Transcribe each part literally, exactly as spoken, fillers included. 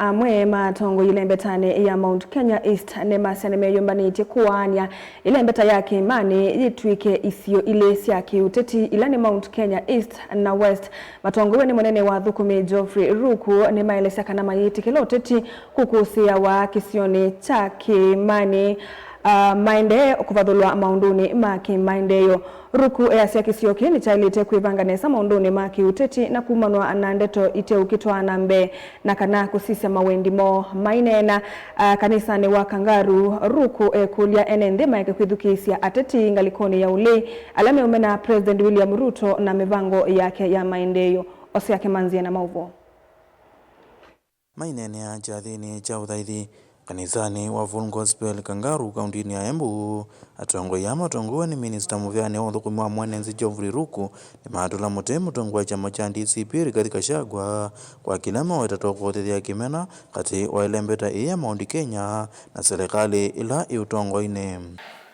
Amwe ma atongoi ĩlembetanĩ ya Mount Kenya East nĩmasya nĩmeyũmbanĩtye kũaany'a ĩlembeta ya kĩĩmanĩ yĩtw'ĩke isio ilĩ sya kĩũteti, ila nĩ Mount Kenya East na West. Matongoew'e nĩ mũnene wa athũkũmi Geoffrey Ruku nĩmaelesya kana mayĩtĩkĩla ũteti kũkũsĩĩawa kĩsionĩ kya kĩĩmanĩ, ah, maendee kũvathũlwa maũndũnĩ ma kĩmaendeeo. Ruku easya kĩsio kĩĩ nĩkyaĩlĩte kwĩvanga nesa maũndũnĩ ma kĩũteti na kumanwa na ndeto iteũkĩtwaa na mbee, na kana kũsisya mawendi moo. Maineena, ah, kanisanĩ wa Kangaru, Ruku ekũlya ene nthĩ maeke kwĩthukĩĩsya ateti ngalĩkonĩ ya ũlei ala meũmena President William Ruto na mĩvango yake ya maendeeo. Osea Kĩmanzi ena maũvoo. Maineenea kyathĩnĩ kya ũthaithi kanisanĩ wa Full Gospel Kangaru, kaũntĩnĩ ya Embu, atongoi aa matongoew'e nĩ minista mũvĩanĩ wa ũthũkũmi wa mwene nthĩ Geoffrey Ruku nĩmatũla mũtĩ mũtongoi wa kyama kya D C P Rigathi Gachagua kwa kĩla maweta ta ũkũthĩthya kĩmena katĩ wa ĩlembeta ĩĩ ya Mount Kenya na serikali ĩla ĩ ũtongoinĩ.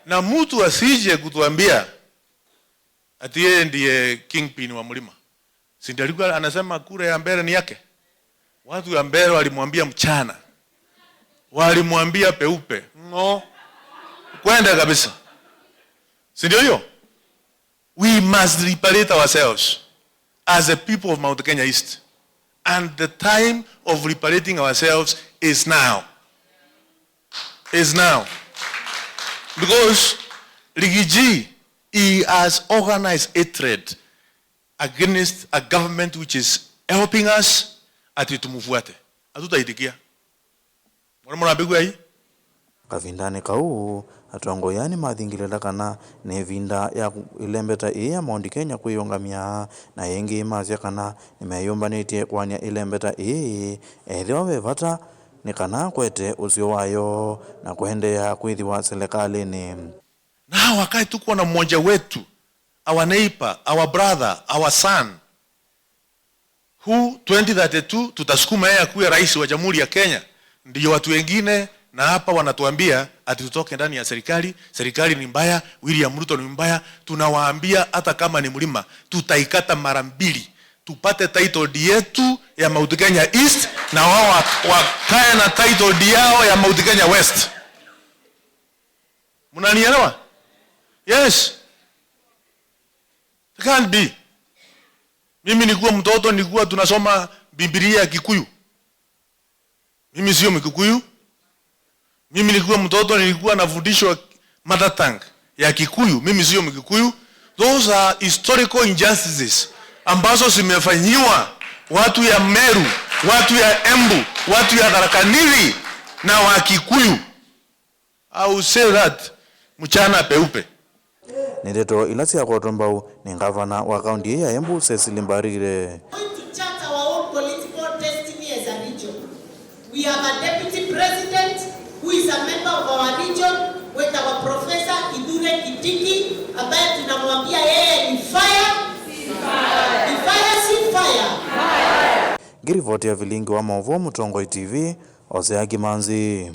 Na mtu asije kutuambia ati yeye ndiye kingpin wa mlima. Si ndio alikuwa anasema kura ya mbele ni yake? Watu ya mbele walimwambia mchana. Walimwambia peupe. Ng'o. Kwenda kabisa. Si ndio hiyo? We must liberate ourselves as the people of Mount Kenya East. And the time of liberating ourselves is now. Is now. Because Rigiji, he has organized hatred against a government which is helping us, ati tumufuate. Hatutaitikia. Mwana mwana mbegu ai? Kavindanĩ kau, atongoi aa nĩmathingĩlĩla kana nĩ ĩvinda ya ku-, ĩlembeta ĩĩ ya Mount Kenya kwĩyũngamya, na ĩngĩ masya kana nĩmeyũmbanĩtye kũany'a ĩlembeta ĩĩ, ethĩwa ve vata nĩ kana kwete ũseo wayo na kũendeea kwĩthĩwa silikalĩnĩ. Na wakati tuko na mmoja wetu, our neighbor, our brother, our son, who twenty thirty-two tutasukuma yeye akuwe rais wa Jamhuri ya Kenya, ndiyo watu wengine na hapa wanatuambia ati tutoke ndani ya serikali, serikali ni mbaya, William Ruto ni mbaya. Tunawaambia hata kama ni mlima, tutaikata mara mbili, tupate title deed yetu ya Mount Kenya East, na wao wa-, wakae na title deed yao ya Mount Kenya West. Mnanielewa? Yes. It can't be. Mimi nikiwa mtoto nilikuwa tunasoma Biblia ya Kikuyu. Mimi sio Mkikuyu. Mimi nikiwa mtoto nilikuwa nafundishwa mother tongue ya Kikuyu. Mimi sio Mkikuyu. Those are historical injustices ambazo zimefanyiwa watu ya Meru, watu ya Embu, watu ya Tharaka Nithi na Wakikuyu. I will say that mchana peupe. Nĩ ndeto ila syakwatwa mbau nĩ ngavana wa kaũntĩ ĩĩ ya Embu, Cecily Mbarire. Going to chart our own political destiny as a region. We have a deputy president who is a member of our region, with our Professor Kithure Kindiki, ambaye tunamwambia yeye ni fire. Ni fire, si fire. Ngĩrivoti ya vilingi wa maũvoo Mũtongoi T V, Osea Kĩmanzi.